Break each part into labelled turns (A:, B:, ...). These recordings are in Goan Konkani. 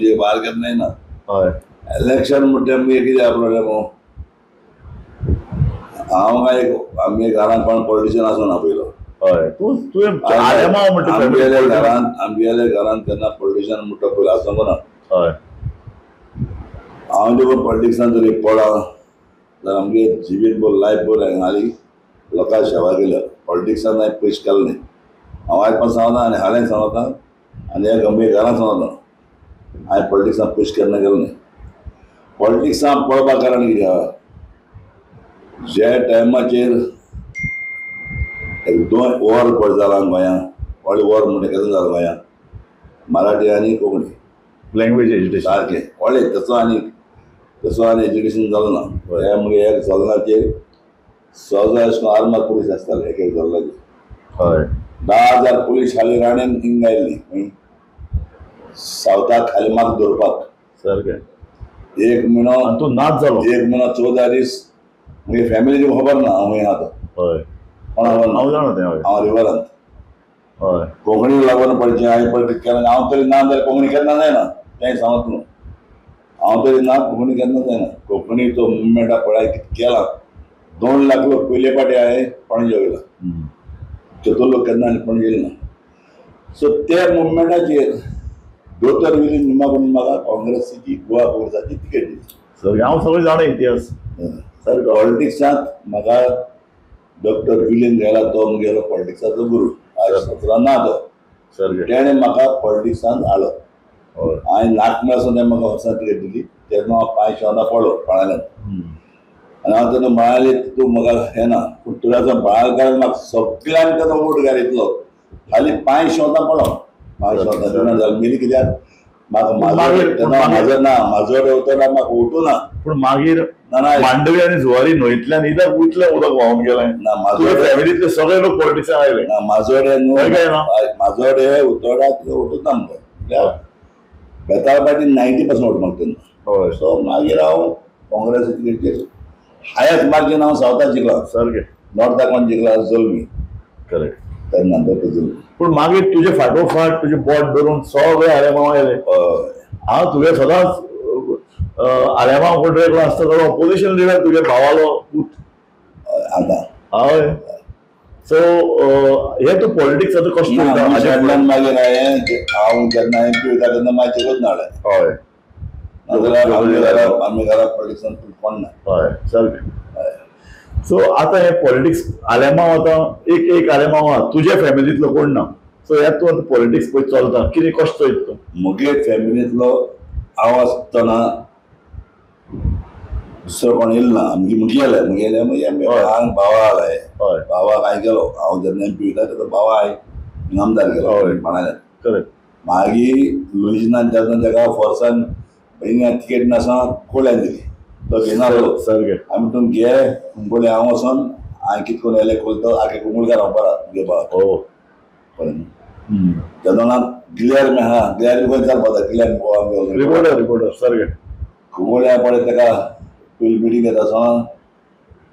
A: तुजे भायर केन्ना येना.
B: हय.
A: इलेक्शन म्हणटा मुगे कितें प्रॉब्लेम, हांव काय आमगे घरांत कोण पॉलिटिशियन आसना पयलो.
B: हय, तूं तुवें आलेमांव म्हणटा
A: आमगेल्या घरांत, आमगेल्या घरांत केन्ना पॉलिटिशियन म्हणटा पयलो आसूंक ना.
B: हय.
A: हांव जेन्ना पॉलिटिक्सान जरी पडा जाल्यार आमगे जिवीत भर लायफ भर हांगा लोकां सेवा केल्या. पॉलिटिक्सान हांवें पयशे केले न्ही. हांव आयज पण सांगता आनी हालें सांगता आनी ह्या गंभीर घरान सांगता, हांवें पॉलिटिक्सान पयशे केन्ना केले न्ही. पॉलिटिक्सान पळोवपा कारण कितें आहा, ज्या टायमाचेर एक दोन वॉर पड जाला गोंयांत, व्हडलें वॉर म्हणटा केन्ना जालां गोंयांत, मराठी आनी कोंकणी
B: लँग्वेज एज्युकेशन
A: सारकें व्हडलें. तसो आनी तसो आनी एज्युकेशन जालें ना. हे मुगे एक जल्नाचेर 6,000 अशें करून आर्माद पुलीस आसताले एक एक जल्नाचेर.
B: हय.
A: 10,000 पुलीस खाली राणेन हिंगा आयिल्ली सावथाक खाली मार्क दवरपाक.
B: सारकें.
A: एक म्हयनो
B: तूं नाच जालो.
A: एक म्हयनो 14 दीस मुगे फॅमिलीची खबर ना हांव खंय आहा तो.
B: हय.
A: कोणा खबर ना.
B: हांव जाणा तें. हय.
A: हांव रिवरांत.
B: हय.
A: कोंकणी लागून पडचें हांवें पॉलिटिक्स केन्ना, हांव तरी ना जाल्यार कोंकणी केन्ना जायना, तें सांगत न्हू. हांव तरी ना कोंकणी केन्ना जायना. कोंकणीचो मुवमेंट पळय कितें केला, 2 लाख लोक पयले फावटी हांवें पणजे वयला, तेतून लोक केन्ना आनी पणजे येयले ना. सो त्या मुवमेंटाचेर दोतोर विलीन निमा करून म्हाका काँग्रेसीची गोवा काँग्रेसाची तिकेट दिली.
B: सर हांव सगळें जाणा इतिहास.
A: सर पॉलिटिक्सांत म्हाका डॉक्टर विलीन गेला तो मुगेलो पॉलिटिक्साचो गुरू, आज 17 ना तो.
B: सारकें.
A: तेणें म्हाका पॉलिटिक्सांत हाडलो.
B: हय.
A: हांवें नाक मेळसो तेणें म्हाका वर्सां तिकेट दिली. तेन्ना हांव 5 वरां पडलो पाळाल्यान. आनी हांव तेन्ना म्हणाले तूं म्हाका हें ना, पूण तुज्या बाळकारान म्हाका सगळ्यांनी तेजो वोट घालितलो. खाली 5 वरां पडलो, 5 वरां दिना जालें मेली कित्याक म्हाका माजोड तेन्ना माजर ना, माजोड वतना म्हाका उठू ना.
B: पूण मागीर
A: ना ना
B: मांडवी आनी जुवारी न्हंयतल्यान इदाक उतलें उदक व्हांवन गेलें
A: ना.
B: तुज्या फॅमिलींतले सगळे लोक पॉलिटिक्सान आयले.
A: ना माजोडे न्हू,
B: हय काय ना?
A: माजोडे उतोडा उठूच ना मुगो. बेताळ पाटी 90% वोट मागता तेन्ना.
B: हय.
A: सो मागीर हांव काँग्रेसीचेर हायस्ट मार्जीन हांव सावथाक जिखला.
B: सारकें.
A: नॉर्थाक कोण जिखला जल्मी.
B: करेक्ट.
A: तेन्ना डॉक्टर जल्मी.
B: पूण मागीर तुजे फाटोफाट तुजें बोट धरून सगळे आलेमांव आयले.
A: हय.
B: हांव तुगे सदांच आलेमांव कोण एकलो आसता तो ऑपोजिशन लिडर तुगे भावालो पूत.
A: आतां.
B: हय. सो हे तूं पॉलिटिक्स आतां कशें चलता?
A: मागीर हांवें हांव जेन्ना एम पी वयता तेन्ना मागीर चिकूच नाडलें.
B: हय.
A: नाजाल्यार आमी घरा पॉलिटिक्सान कोण ना.
B: हय सारकें. सो आतां हे पॉलिटिक्स आलेमांव आतां एक एक आलेमांव आहा, तुज्या फॅमिलींतलो कोण ना. सो ह्या तूं आतां पॉलिटिक्स पळय चलता कितें कशें चोयता तूं?
A: मुगे फॅमिलींतलो हांव आसतना दुसरो कोण येयलो ना. आमगे मुगेले मुगेले म्हणजे ल्हान भावा आलाय.
B: हय.
A: भावाक हांवें गेलो, हांव जेन्ना एम पी वयता तेजो भावा हांवें आमदार केलो बाणाल्यान.
B: करेक्ट.
A: मागीर लुईजिनान तेन्ना तेका फोर्सान हिंगा तिकेट नासतना कोळ्यान दिली, तो घेनासलो.
B: सारकें.
A: आमी तूं घे कुंकळ्ळे हांव वचोन हांवें कितें करून येयलें कोलतो आगे कुंकळकार हांव बरा तुगे भावाक.
B: हो.
A: कळ्ळें न्हू? तेन्ना गिल्यार आहा, गिल्यार बी खंय चलपा गिल्यार गोवा.
B: Reporter reporter. सारकें.
A: कुंकळ्ळे पळय तेका पयली मिटींग घेता आसतना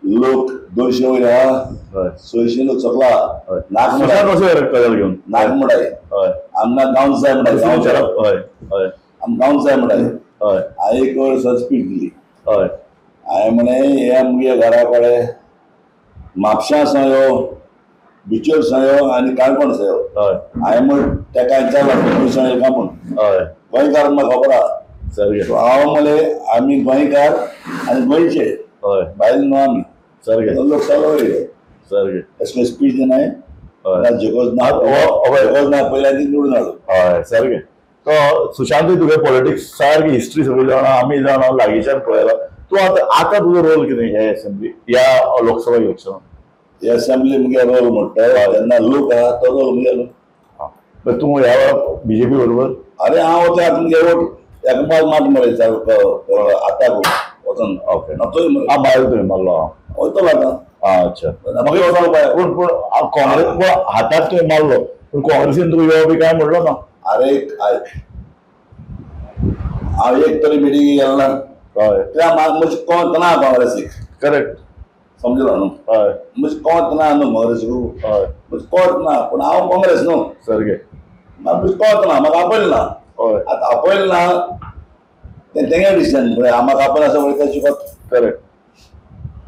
A: लोक 200 वयर आहा, 600 लोक सकला.
B: हय.
A: नाक
B: सुशांत
A: मोडाय.
B: कसो कदल घेवन?
A: नाक मोडाय.
B: हय.
A: आमकां गांव जाय म्हणटाय. गांव
B: विचारप. हय हय.
A: आमकां गांव जाय म्हणटाय.
B: हय.
A: हांवें एक वर सहज स्पीच दिली.
B: हय.
A: हांवें म्हळें हे आमगे घरा कडेन म्हापश्यां सांगयो, बिचोर सांगयो आनी काणकोण सांगयो.
B: हय.
A: हांवें म्हण तेका विचारलां सांगयो का म्हूण.
B: हय.
A: गोंयकार म्हाका खबर आहा.
B: सारकें.
A: हांव म्हणलें आमी गोंयकार आनी गोंयचे.
B: हय.
A: भायले न्हू आमी.
B: सारकें.
A: लोक चालू वयले.
B: सारकें.
A: अशें स्पीच दिना.
B: हय.
A: जेकोज ना, जेकोज ना पयल्या ती निवडून हाडलो.
B: हय सारकें. तो सुशांतूय तुगे पॉलिटिक्स सारकी हिस्ट्री सगळी जाणा, आमी जाणा, लागींच्यान पळयला. तूं आतां आतां तुजो रोल कितें ह्या एसेंब्ली ह्या लोकसभा इलेक्शनान?
A: हे असेंब्ली मुगे रोल म्हणटा तेन्ना लोक आहा तो रोल मुगेलो.
B: तूं ह्या वेळार बीजेपी बरोबर?
A: अरे हांव वता तुमगे वोट एका मात मरे आतां वचोन.
B: ओके.
A: नतोय मरे.
B: आं भायर तुवें मारलो.
A: वयतलो आतां.
B: आं अच्छा.
A: मागीर वचोन भायर.
B: पूण पूण काँग्रेस पूण हाताक तुवें मारलो पूण काँग्रेसीन तुका यो बी काय म्हणलो ना?
A: अरे आयक, हांव एक तरी मिटिंगेक गेलो ना.
B: हय.
A: त्या म्हाका म्हजी कोंत ना काँग्रेसीक.
B: करेक्ट.
A: समजलो न्हू?
B: हय.
A: म्हजी कोंत ना न्हू काँग्रेसीक.
B: हय.
A: म्हजी कोंत ना, पूण हांव काँग्रेस न्हू.
B: सारकें.
A: म्हाका म्हजी कोंत ना, म्हाका आपयलें ना. आतां आपयलें ना तें तेंगे डिसिजन म्हळ्यार म्हाका आपण आसा पळय तें शिकत.
B: करेक्ट.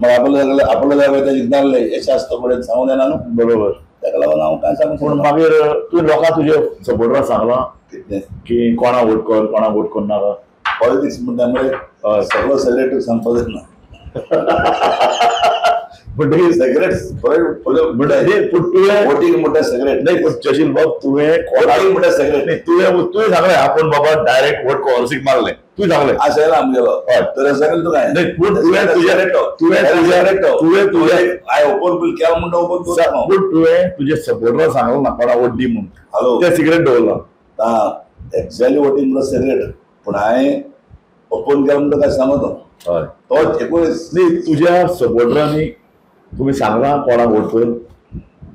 A: म्हाका आपलो आपलो जाय पळय तें जिखनासलें येशें आसता पळय सांगूं जायना न्हू.
B: बरोबर.
A: ताका लागून हांव कांय सांगूंक
B: पूण
A: शकना.
B: मागीर तूं लोकांक तुजे सपोर्टरान सांगलां
A: कितें
B: की कोणा वोट कर, कोणा वोट करूं नाका?
A: पॉलिटिक्स म्हणटा मरे सगळो सिक्रेट सांगपाक जायना.
B: म्हणटकीर
A: सिक्रेट
B: म्हणटा पूण तुवें
A: वोटींग म्हणटा सिक्रेट.
B: नाही पण चर्चिल बाब तुवें
A: वोटींग म्हणटा सिक्रेट.
B: नाही तुवें तुवें सांगलें आपण बाबा डायरेक्ट वोट काँग्रेसीक मारलें तुवें सांगलें.
A: अशें येयला आमगेलो तर सांगलें तुका हांवें.
B: नाही पूण तुवें तुज्या तुवें तुज्या तुवें तुज्या
A: हांवें ओपन बील केला म्हणटा ओपन करता.
B: पूण तुवें तुज्या सपोर्टरान सांगलें ना कोणा वोट दी म्हणून.
A: हॅलो
B: तें सिक्रेट दवरलां.
A: आं एक्झॅक्टली वोटींग म्हणटा सिक्रेट पूण हांवें ओपन केला म्हणटा काय सांगता.
B: हय
A: तो एकूच
B: न्ही तुज्या सपोर्टरांनी तुमी सांगलां कोणाक वोट कर?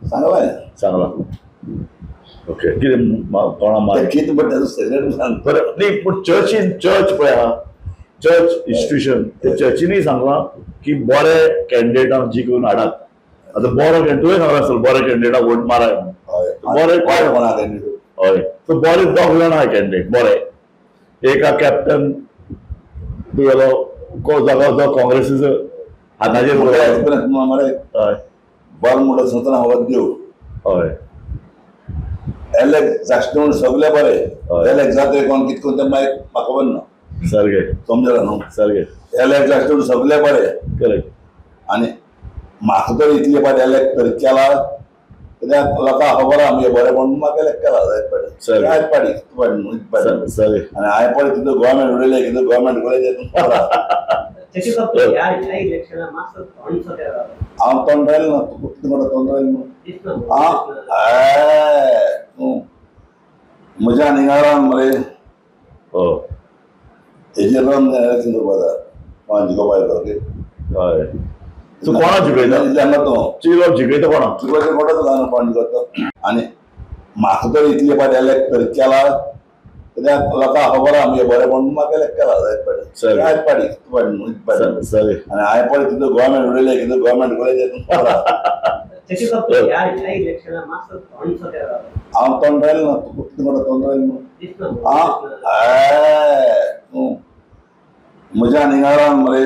A: सांगलां.
B: सांगलां. ओके कितें कोणा मार
A: कितें म्हणटा तेजो सिक्रेट सांग.
B: बरें न्ही पूण चर्चीन चर्च पळय आहा चर्च इन्स्टिट्यूशन ते चर्चीनय सांगलां की बरे कॅन्डिडेटांक जिखून हाडात. आतां बरो तुवें सांगलां आसतलें बरे कॅन्डिडेटाक वोट माराय म्हणून.
A: हय
B: बरे
A: कोणा कॅन्डिडेट?
B: हय सो बरे दोग जाणां आहा कॅन्डिडेट बरे. एका कॅप्टन तुगेलो जो काँग्रेसीचो हाताचेर
A: एक्सपिरियन्स मरे.
B: हय
A: बरो म्हणटा संवसारान हवा देव.
B: हय
A: एलेक्स जाश्ट म्हणून सगळे बरे. एलेक्स जात्रे कोण कितें कोण तें मागीर म्हाका खबर ना.
B: सारकें
A: समजलें न्हू.
B: सारकें.
A: एलेक्स जाश्ट म्हणून सगळे बरे.
B: करेक्ट.
A: आनी म्हाका तर इतले पाट एलेक्ट तर केला कित्याक लोकांक खबर आहा आमगे बरें म्हणून म्हाका एलेक्ट केला जायत पाटी आयज पाटी पाटी.
B: सारकें.
A: आनी हांवें पळय कितें गोवोरमेंट उडयलें कितें गोवोरमेंट उडयलें तें खबर आहा. हांव तोंड रायलें ना. तुका कितें म्हणटा तोंड रायलें न्हू. आं तूं म्हज्या निंगारान मरे हेजेर रन इलेक्शन करपा जाय कोणा जिखोवपा येता. ओके
B: हय तूं कोणा जिखयता?
A: हांगा तूं
B: चिलो जिखयता कोणा?
A: जिखोवचें कोणाच जायना कोण जिखोता. आनी म्हाका तर इतले पाट एलेक्ट तर केला कित्याक लोकांक खबर आहा आमगे बरें म्हणून म्हाका एलेक्ट केला जायत पाटी आयज पाटी पाटी.
B: सारकें.
A: आनी हांवें पळय कितें गोवोरमेंट उडयलें कितें गोवोरमेंट उडयलें तें खबर आहा. हांव तोंड रायलें ना. तुका कितें म्हणटा तोंड रायलें न्हू. आं तूं म्हज्या निंगारान मरे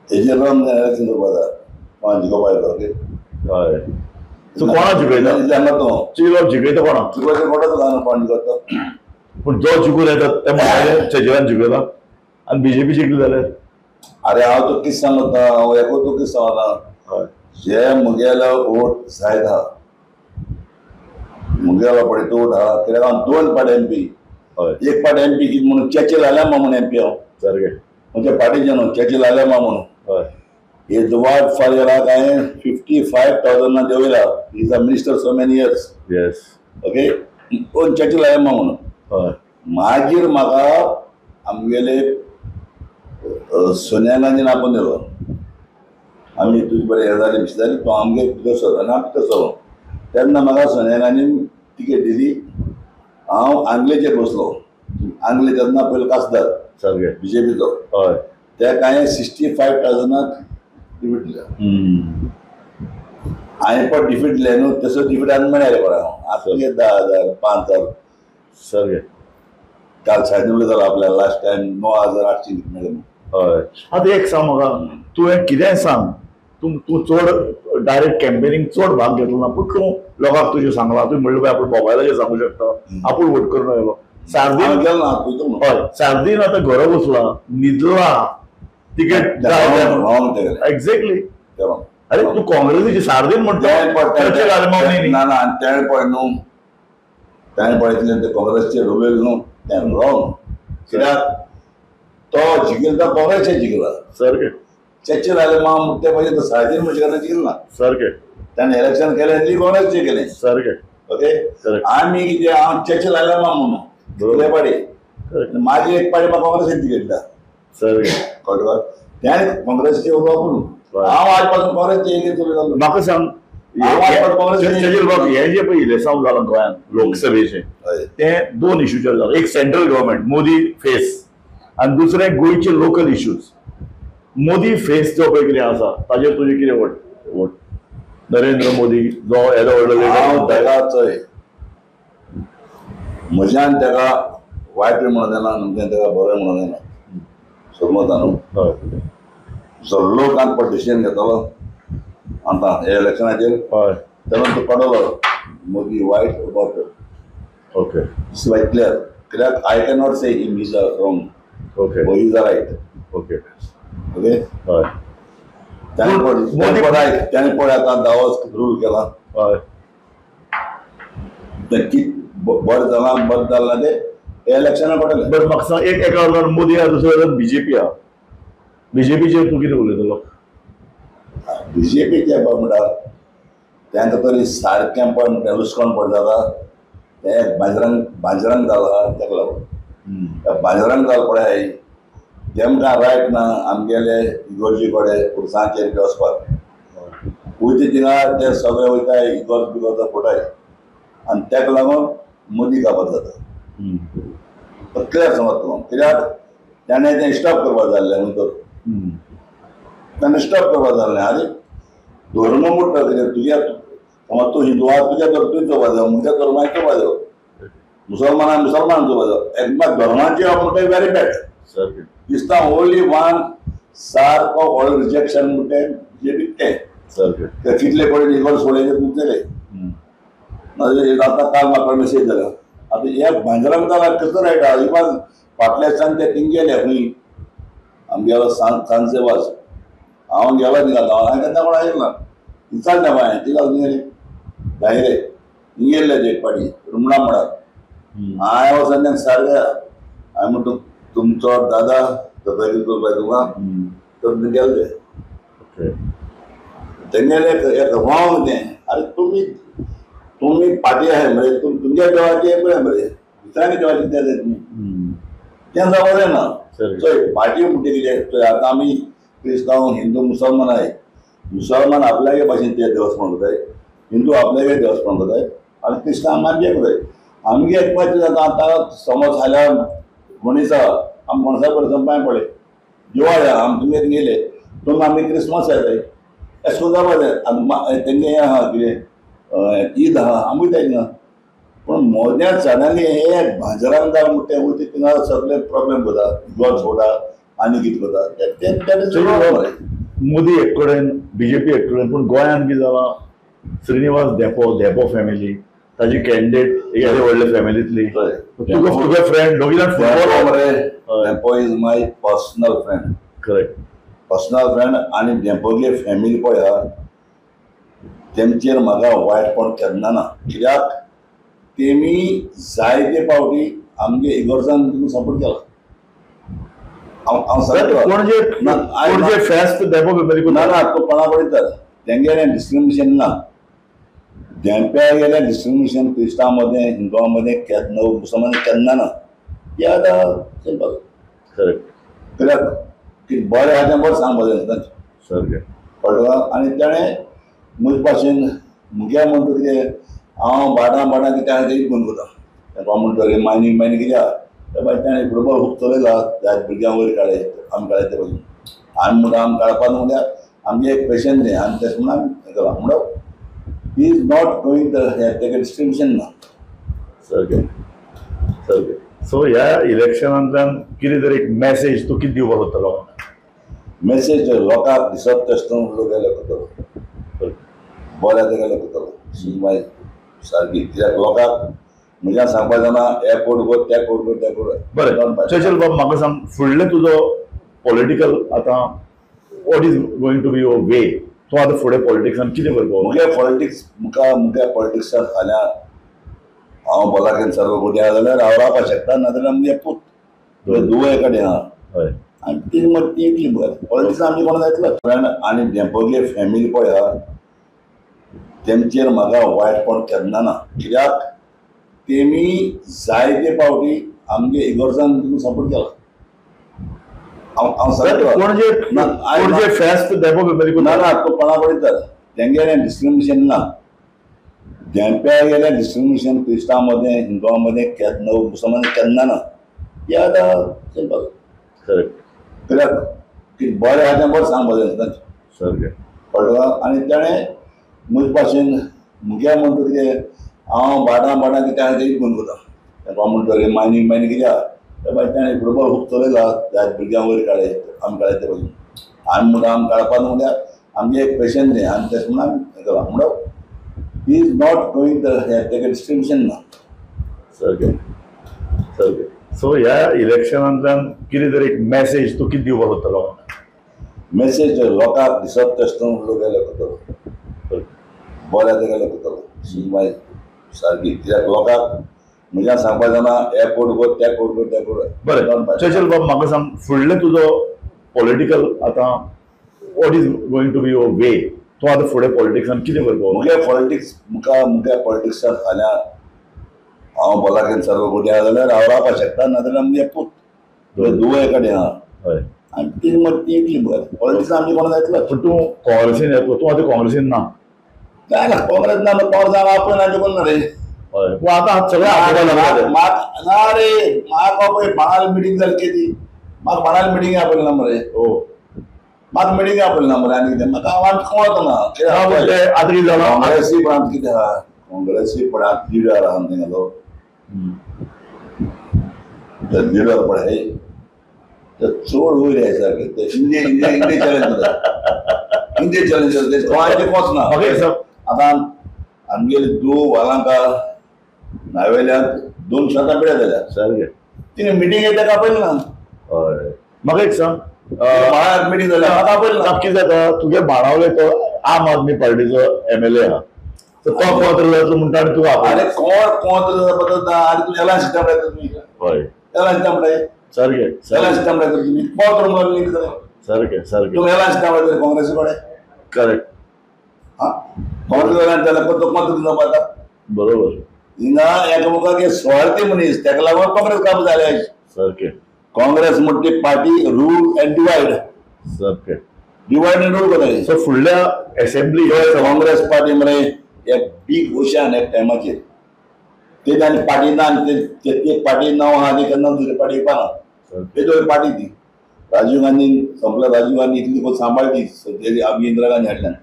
A: हेजेर रन इलेक्शन करपा जाय कोणा जिखोवपा येता. ओके
B: हय तूं कोणा जिखयता?
A: हांगा तूं
B: चिलो जिखयता कोणा?
A: जिखोवचें कोणाच जायना कोण जिखोता.
B: पूण जो जिखून येता ते म्हणटा चर्चिलान जिखयला आनी बीजेपी जिखली जाल्यार?
A: अरे हांव तुका कितें सांगता, हांव एकूच तुका कितें सांगता.
B: हय
A: जे म्हगेलो वोट जायत आहा म्हगेलो पळय तो वोट आहा कित्याक हांव दोन पाट एम पी.
B: हय
A: एक पाट एम पी कितें म्हणून चर्चिल आलेमा म्हणून एम पी हांव.
B: सारकें.
A: म्हज्या पार्टीचे न्हू चर्चिल आलेमा म्हणून.
B: हय
A: एदवार्ड फारियाक हांवें 55,000 देंवयला. Is a minister so many years.
B: Yes.
A: Okay कोण चर्चिल आलेमा म्हणून.
B: हय
A: मागीर म्हाका आमगेले सोनिया गांधीन आपोवन दिलो. आमी तुजे बरें हे जालें बिशें जालें तो आमगे भितर सरलो आनी हांव भितर सरलो तेन्ना म्हाका सोनिया गांधीन तिकेट दिली. हांव आंगलेचेर बसलो. आंगले तेन्ना पयलो खासदार
B: सारकें.
A: बीजेपीचो.
B: हय
A: तेका हांवें 65,000 डिफीट दिल्या. हांवें पण डिफीट दिलें न्हू तसो डिफीट आनी मेळ्ळें पळय हांव आतां 10,000 5,000.
B: सारकें.
A: काल सायन उलयतालो आपल्याला लास्ट टायम 9,800 मेळ्ळें.
B: हय आतां एक सांग म्हाका तुवें कितेंय सांग तूं तूं चड डायरेक्ट कॅम्पेनींग चड भाग घेतलो ना पूण तूं लोकांक तुजें सांगलां तुवें म्हणलें पळय आपूण मोबायलाचेर सांगूं शकता आपूण वोट करून आयलो. सार्दीन
A: गेलो ना तूं.
B: हय सार्दीन आतां घरा बसला न्हिदला तिकेट एक्झॅक्टली. अरे तूं काँग्रेसीची सार्दीन म्हणटा
A: ना ना तेणें पळय न्हू तेणें पळयतलें ते काँग्रेसचेर उलयलें न्हू तें रॉंग. कित्याक तो जिखला तो काँग्रेसचे जिखला.
B: सारकें.
A: चर्चिल आलेमा ते म्हणजे सार्दीन म्हणजे जिखला ना.
B: सारकें.
A: ताणें इलेक्शन केलें आनी काँग्रेसचे केलें.
B: सारकें.
A: ओके आमी कितें हांव चर्चिल आलेमा म्हणून दुसरे पाटी मागीर एक पाटी म्हाका काँग्रेसीन तिकेट दिता.
B: सारकें.
A: कळ्ळें तेणें काँग्रेसचे उलोवप हांव आज पासून काँग्रेसचे एक उलयतालो.
B: म्हाका सांग हे जे पळय इलेसांव जालां गोंयांत लोकसभेचें तें दोन इश्यूचेर जालां. एक सेंट्रल गव्हर्मेंट मोदी फेस आनी दुसरें गोंयचे लोकल इश्यूज. मोदी फेस जो पळय कितें आसा ताजेर तुजें कितें वोट? वोट नरेंद्र मोदी जो येदो व्हडलो लिडर.
A: हांव ताका चोय म्हज्यान ताका वायट म्हणून जायना, म्हज्यान ताका बरें म्हणून जायना. समजता न्हू? जो लोक आतां पळय डिसिजन घेतलो आतां हे इलेक्शनाचेर तेन्ना तो कळटलो मोदी वायट बरो.
B: Okay.
A: It's quite clear. कित्याक I cannot say him is a wrong.
B: Okay.
A: Or is a right.
B: Okay.
A: Okay.
B: हय.
A: त्याने पळय आतां दावोस रूल केला.
B: हय.
A: तें कित बरें जालां बरें जालां तें हे इलेक्शनाक पडटलें.
B: बरें म्हाका सांग, एक एका वर्गार मोदी आहा, दुसऱ्या वर्गार बीजेपी आहा. बीजेपीचेर तूं कितें उलयतलो?
A: बीजेपीचे पळय म्हणटा तांकां तरी सारकें पळय म्हणटा लुसकाण पड जाता. तें एक बाजरंग दल आहा ताका लागून त्या बाजरंग दल पळय तेमकां रायट ना आमगेले इगोर्जी कडेन पुरसांचेर बी वचपाक. वयता थिंगा ते सगळे वयता इगोर्ज बिगोर्ज फुटाय आनी ताका लागून मोदी काबार जाता. क्लियर समज तुका, कित्याक ताणें तें स्टॉप करपाक जाय आसलें न्हू, तर ताणें स्टॉप करपाक जाय आसलें. आनी धर्म म्हणटा कितें तुज्या समज तूं हिंदू आहा तुज्या धर्म तुवें चोवपा जाय, म्हज्या धर्माक चोवपा जाय, मुसलमानाक मुसलमान चोवपा जाय. एकमा धर्माचे म्हणटा व्हेरी बॅड दिसता. ओनली वन सारको ऑल रिजेक्शन म्हणटा बीजेपी तें. ते कितले कडेन इगोर्ज सोडले तुमचेले आतां काल म्हाका मेसेज जालो. आतां ह्या भांजरांक जाल्यार कसो रायट आहा. इवन फाटल्या दिसान ते थिंग गेले खंय आमगेलो सांसेवास, हांव गेलो थिंगा गांवान, हांवें केन्ना कोण आयकला विचारलें हांवें तिका गेले भायले थिंग गेल्ले ते एक पाटी रुमडा मडाक. हांवें वचून तांकां सारकें हांवें म्हणटा तुमचो दादा तब्येत करपाक तुका तर गेले ते तेंगेले एक रॉंग तें. आरे तुमी तुमी पाटी आहाय मरे, तुमच्या देवाचें पळय मरे, दुसऱ्यांच्या देवाचें तें तुमी तें जावपाक जायना. चोय पाटी म्हणटा कितें, चोय आतां आमी क्रिस्तांव हिंदू मुसलमान आहाय. मुसलमान आपल्यागे भाशेन ते देवस्पण करताय, हिंदू आपल्यागे देवस्पण करताय आनी क्रिस्तांव आमगे करताय. आमगे एकपाची जाता आतां समज फाल्यां मनीस आहा, आमी मणसा परस पांय पडले दिवाळी आहा, आमी तुमगे गेले तुमी आमी क्रिसमस येताय अशें करून जावपाक जाय. आनी तेंगे हें आहा कितें ईद आहा, आमी तेंकां पूण मोद्या सडनली हे भाजरांक जाय म्हणटा तें वयता थिंगा सगळे प्रॉब्लेम करता, गोड सोडा आनी कितें करता तें.
B: मोदी एक कडेन, बीजेपी एक कडेन, पूण गोंयांत कितें जालां, श्रीनिवास धेंपो, धेंपो फॅमिली ताजी कॅन्डिडेट एक व्हडले फॅमिलींतली, तुका तुगे फ्रेंड दोगी जाण फुटबॉल
A: मरे. Dempo is my personal friend.
B: Correct,
A: personal friend. आनी धेंपोगे फॅमिली पळय आहा तेमचेर म्हाका वायटपण केन्ना ना, कित्याक तेमी जायते पावटी आमगे इगोर्जान सपोर्ट केला. हांव सांगता
B: पणजे फेस्त धेंपो फॅमिली
A: ना ना तो कोणा कडेन तर तेंगेलें डिस्क्रिमिनेशन ना. धेंप्या गेलें डिस्क्रिमिनेशन क्रिस्तांव मदें हिंदुआं मदें केन्ना मुसलमान केन्ना ना. हें आतां सिंपल.
B: करेक्ट.
A: कित्याक बरें आहा तें बरें सांगपाक जाय तांचें.
B: सारकें
A: कळटा. आनी ताणें म्हजे भाशेन म्हगे म्हणटा कितें हांव भाटां भाटां कितें आहा तें बंद करता. ताका म्हणटा रे मायनींग मायनींग कितें आहा ते मागीर ताणें फुटबॉल खूब चलयला, त्या भुरग्यांक वयर काडले आमी काडले ते भाशेन. आमी म्हणटा आमी काडपाक म्हणल्यार आमगें एक पेशन तें आनी तशें म्हणून आमी हें केलां. म्हणून he is not going तेका डिस्ट्रिब्युशन ना.
B: सारकें सारकें. सो ह्या इलेक्शनांतल्यान कितें तरी एक मॅसेज तूं कितें दिवपाक सोदता लोकांक?
A: मॅसेज लोकांक दिसप तशें लोक गेले करतलो, बरें तेका करतलो मागीर सारकी. कित्याक लोकांक म्हज्यान सांगपाक जायना हे कोड कर ते कोड कर ते कोड.
B: बरें चर्चिल बाब, म्हाका सांग फुडलें तुजो पॉलिटिकल आतां what is going to be your way? तूं आतां फुडें पॉलिटिक्सान कितें करपाक?
A: म्हगे पॉलिटिक्स म्हाका म्हगे पॉलिटिक्सान फाल्यां हांव भलायकेन सर्व कोटी आहा जाल्यार हांव रावपाक शकता, नाजाल्यार म्हगे पूत दुवय कडेन आहा.
B: हय.
A: आनी ती मागीर ती इतली बरें पॉलिटिक्सान आमची कोणा जातलो फ्रेंड. आनी धेंपोगे फॅमिली पळय आहा तेमचेर म्हाका वायटपण केन्ना ना, कित्याक तेमी जायते पावटी आमगे इगोर्जान सपोर्ट केला. हांव सांगता
B: पणजे फेस्त धेंपो फॅमिली
A: ना ना तो कोणा कडेन तर तेंगेलें डिस्क्रिमिनेशन ना. धेंप्या गेलें डिस्क्रिमिनेशन क्रिस्तांव मदें हिंदुआं मदें केन्ना मुसलमान केन्ना ना. हें आतां सिंपल.
B: करेक्ट.
A: कित्याक बरें आहा तें बरें सांगपाक जाय तांचें.
B: सारकें
A: कळटा. आनी ताणें म्हजे भाशेन म्हगे म्हणटा कितें हांव भाटां भाटां कितें आहा तें बंद करता. ताका म्हणटा मायनींग मायनींग कित्याक ते मागीर ताणें फुटबॉल खूब चलयला त्या भुरग्यांक वयर काडले आमी काडले ते पासून आमी म्हणटा आमी काडपा न्हू म्हळ्यार आमचें एक पेशन तें आनी तशें म्हणून आमी हें केलां म्हणून he is not going तेका डिस्ट्रिब्युशन ना.
B: सारकें सारकें. सो ह्या इलेक्शनांतल्यान कितें तरी एक मॅसेज तूं कितें दिवपाक सोदता लोकांक?
A: मॅसेज लोकांक दिसप तशें लोक गेले करतलो बऱ्या तेका करतलो सुनवाय सारकी कित्याक लोकांक म्हज्यान सांगपाक जायना हे कोड कर त्या कोड कर त्या कोड.
B: बरें चर्चिल बाब म्हाका सांग फुडलें तुजो पॉलिटिकल आतां what is going to be your way? तूं आतां फुडें पॉलिटिक्सान कितें करपाक?
A: मुगे पॉलिटिक्स मुका मुगे पॉलिटिक्सान फाल्यां हांव भलायकेन सर्व कोटी आसा जाल्यार हांव रावपाक शकता नाजाल्यार मुगे पूत दुवय कडेन आहा
B: हय
A: आनी ती मग ती इतली बरें पॉलिटिक्स आमची कोणा जातलो.
B: पूण तूं काँग्रेसीन येतलो? तूं आतां काँग्रेसीन ना?
A: काय ना काँग्रेस ना काँग्रेस हांव आपय ना कोण ना रे.
B: हय पूण आतां सगळें
A: ना रे म्हाका पळय बाणाल मिटींग जाली केली म्हाका बाणाल मिटींग आपयलें ना मरे.
B: हो
A: म्हाका मिटींग आपयलें ना मरे आनी कितें म्हाका हांव कोण वतना
B: आतां कितें जालां
A: काँग्रेसी पण आतां कितें आहा काँग्रेसी पण आतां लिडर आहा तेंगेलो लिडर पण हे चड वयर आहे सारकें ते इंडिये इंडिया इंडिये चॅलेंज जाता इंडिये चॅलेंज जाता ते गोंयाचें कोच ना. आतां आमगेली दू वालांका नावेल्यान 2 शेतां पिड्या जाल्या
B: सारकें
A: तिणें मिटींग ताका आपयलें ना.
B: हय म्हाका एक सांग
A: बाळाक मिटींग जाल्या म्हाका आपयलें ना.
B: कितें जाता तुगे बाणावले तो आम आदमी पार्टीचो MLA आहा तो कोंत्र जातलो म्हणटा आनी तुका
A: अरे कोण कोंत्र बदलता आनी तूं एलायन्स सिस्टम लायता तुमी.
B: हय
A: एलायन्स सिस्टम लाय
B: सारकें
A: एलायन्स सिस्टम लायता तुमी कोंत्र म्हणून कितें
B: सारकें सारकें
A: तुमी एलायन्स सिस्टम लायता काँग्रेसी कडेन.
B: करेक्ट.
A: हां काँग्रेस एलायन्स जाल्यार तो कोंत्र जावपा जाता.
B: बरोबर.
A: हिंगा एकामेकाक स्वार्थी मनीस ताका लागून काँग्रेस काबू जाले.
B: सारकें.
A: काँग्रेस म्हणटा ती पार्टी रूल एंड डिवायड.
B: सारकें
A: डिवायड एंड रूल करता.
B: सो फुडल्या एसेंब्ली
A: काँग्रेस पार्टी मरे एक बीग ओशन एक टायमाचेर ते आनी पार्टी ना आनी ते पार्टी नांव आहा ती केन्ना दुसरी पार्टी येवपा ना ते दोन पार्टी ती राजीव गांधी संपला. राजीव गांधी इतली कोण सांबाळटी आमी इंदिरा गांधी हाडल्यान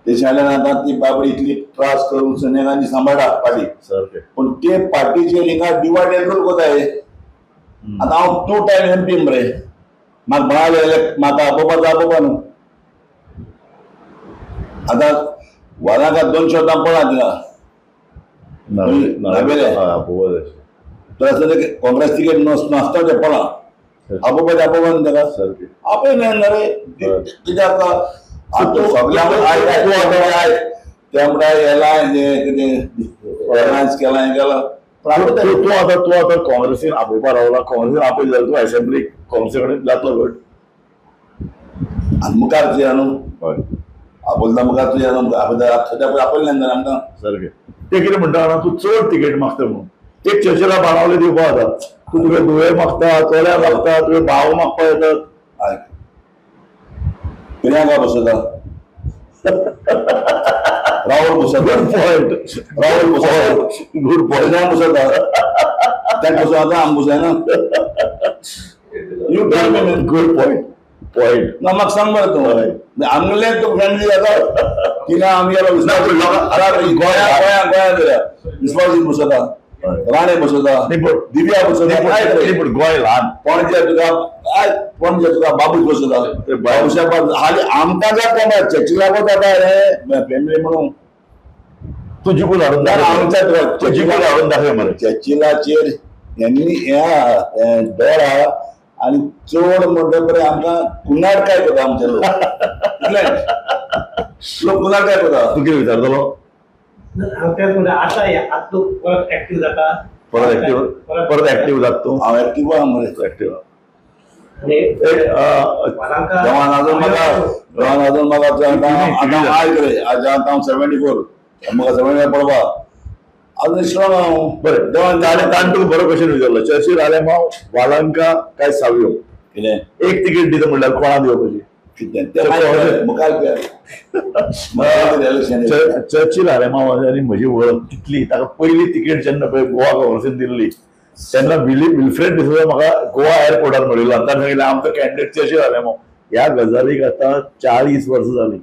A: तेच्या हाडल्यान आतां ती बाबडी इतली त्रास करून सोनिया गांधी सांबाळटा पार्टी.
B: सारकें.
A: पूण ते पार्टीचेर हिंगा डिवायड एंड रूल कोताय. आतां हांव 2 टायम MP मरे म्हाका बाळाले म्हाका आपोवपा आपोवपा न्हू. आतां वालांका 2 शब्दां पळा तिका तर काँग्रेस तिकेट नासता ते पळा आपोवपाचें आपोवपा न्हू ताका
B: सारकें
A: आपय ना रे कित्याक आतां सगळ्यांक आयक ते म्हणटा एलायन्स कितें एलायन्स केलां हें केलां.
B: तूं आतां तूं आतां काँग्रेसीन आपोवपा रावला काँग्रेसीन आपयलें जाल्यार तूं एसेंब्लीक काँग्रेसी कडेन जातलो घट
A: आनी मुखार तुया न्हू.
B: हय
A: आपयता मुखार तुया न्हू आपयता सद्या पळय आपयलें ना आमकां.
B: सारकें. ते कितें म्हणटा जाणा तूं चड तिकेट मागता म्हणून एक चर्चिला बाणावले दिवपा जाता तूं तुगे धुवे मागता चोल्या मागता तुगे भाव मागपा येतात.
A: आयक प्रियांका बसयता राहुल बसयता.
B: Good point.
A: राहुल बसयता.
B: Good point.
A: बसयता ताका बसयता आमकां बसयना. You tell me.
B: Good point. Point
A: ना म्हाका सांग मरे तूं आमगेले तूं फ्रेंडली जाता तिना आमी गोंया गोंया गोंया जाल्या विस्वासी बसयता राणे बसयता दिव्या बसयता.
B: पूण गोंय ल्हान
A: पणजे तुका आयक पणजे तुका बाबूश बसयता बाबूशा हालीं आमकां जाता चर्चिलाक जाता हे फॅमिली म्हणून
B: तूं जिखून हाडून दाखय
A: आमच्या
B: तूं जिखून हाडून दाखय मरे.
A: चर्चिलाचेर ह्यांनी ह्या डोर आहा आनी चड म्हणटा पळय आमकां कुनाट काय करता आमचे लोक लोक कुनाट काय करता.
B: तूं कितें विचारतलो?
C: हांव तेंच म्हणटा आतां आतां तूं परत एक्टीव जाता.
B: परत एक्टीव परत एक्टीव जाता तूं?
A: हांव एक्टीव आहा मरे.
B: एक्टीव
A: देवान अजून म्हाका देवान अजून म्हाका आतां आयक रे आतां हांव 74 म्हाका 75 पडपा अजून स्ट्रॉंग हांव.
B: बरें
A: देवान
B: ताणें तुका बरो क्वेश्चन विचारलो चर्चिल आलेमाव वालांका काय सावियो
A: कितें
B: एक तिकेट दिता म्हणल्यार कोणा दिवपाची?
A: कितें मुखार
B: चर्चिल आलेमाव आनी म्हजी वळख कितली ताका पयली तिकेट जेन्ना पळय गोवा काँग्रेसीन दिल्ली तेन्ना विल्फ्रेड डिसोजा म्हाका गोवा एअरपोर्टार मेळिल्लो आनी ताणें सांगिल्लें आमचो कॅन्डिडेट चर्चिल आलेमाव. ह्या गजालीक आतां 40 वर्सां जालीं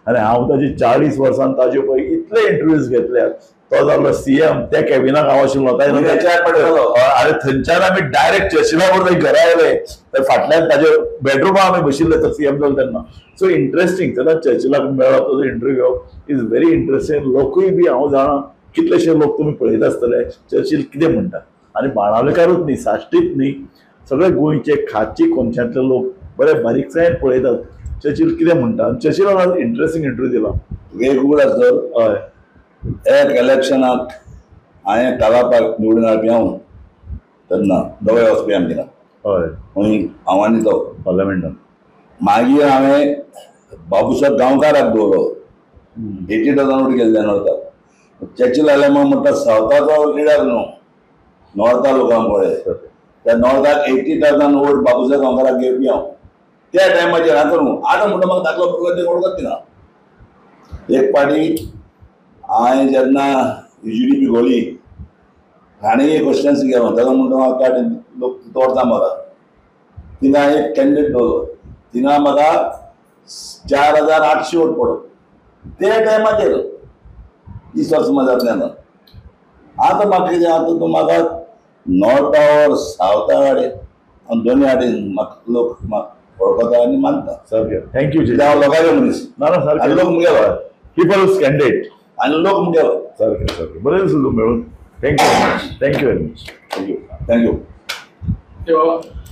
B: आनी हांव ताजी 40 वर्सां ताजे पळय इतले इंटरव्यूज घेतल्यात तो जालो सीएम त्या कॅबिनाक हांव आशिल्लो. आनी थंयच्यान आमी डायरेक्ट चर्चिला बरोबर घरा आयले. तर फाटल्यान ताजे बेडरुमा आमी बशिल्ले तो सीएम जालो तेन्ना. सो इंट्रस्टींग तेन्ना चर्चिलाक मेळप, ताजो इंटरव्यू घेवप is very interesting. लोकूय बी हांव जाणा कितलेशे लोक तुमी पळयत आसतले चर्चिल कितें म्हणटा. आनी बाणावलेकारूच न्ही, साश्टीच न्ही, सगळे गोंयचे खाची कोनशांतले लोक बरे बारीकसाणेन पळयतात चर्चिल कितें म्हणटा. आनी चर्चिलान इंट्रस्टींग इंटरव्यू दिला.
A: एक उगडास सर,
B: हय
A: एक इलेक्शनाक हांवें कालापाक निवडून हाडपी हांव तेन्ना दोगांय वचपी आमी थिंगा.
B: हय
A: आनी हांव आनी तो
B: पार्लमेंटान.
A: मागीर हांवें बाबूसाहेब गांवकाराक दवरलो. 80,000 वोट गेल्ले नॉर्थाक. चर्चिल आयले म्हण म्हणटा सावथाचो लिडर न्हू, नॉर्था लोकांक पळय त्या नॉर्थाक 80,000 वोट बाबूसाहेब गांवकाराक घेवपी हांव त्या टायमाचेर. आतां न्हू, आतां म्हणटा म्हाका दाखलो भुरगो ते वळखत ना. एक पाटी हांवें जेन्ना UGDP गोळी आनी एक क्वेश्चन्स गेलो ताका म्हणटा म्हाका लोक दवरता म्हाका. थिंगा एक कॅन्डिडेट दवरलो, थिंगा म्हाका 4,800 वोट पडलो ते टायमाचेर. 30 वर्सां जातलें आतां. आतां म्हाका कितें, आतां तूं म्हाका नॉर्था ओर सावथा हाडे आनी दोनूय हाडे म्हाका लोक वळखता आनी मानता.
B: सारकें. Thank you.
A: कित्याक हांव लोकांचे मनीस.
B: ना ना सारकें.
A: आनी लोक मुगेलो
B: पिपल्स कॅन्डिडेट
A: आनी लोक मुगेलो.
B: सारकें सारकें. बरें दिसलें मेळून. Thank you. Thank you very much.
A: Thank you. Thank you.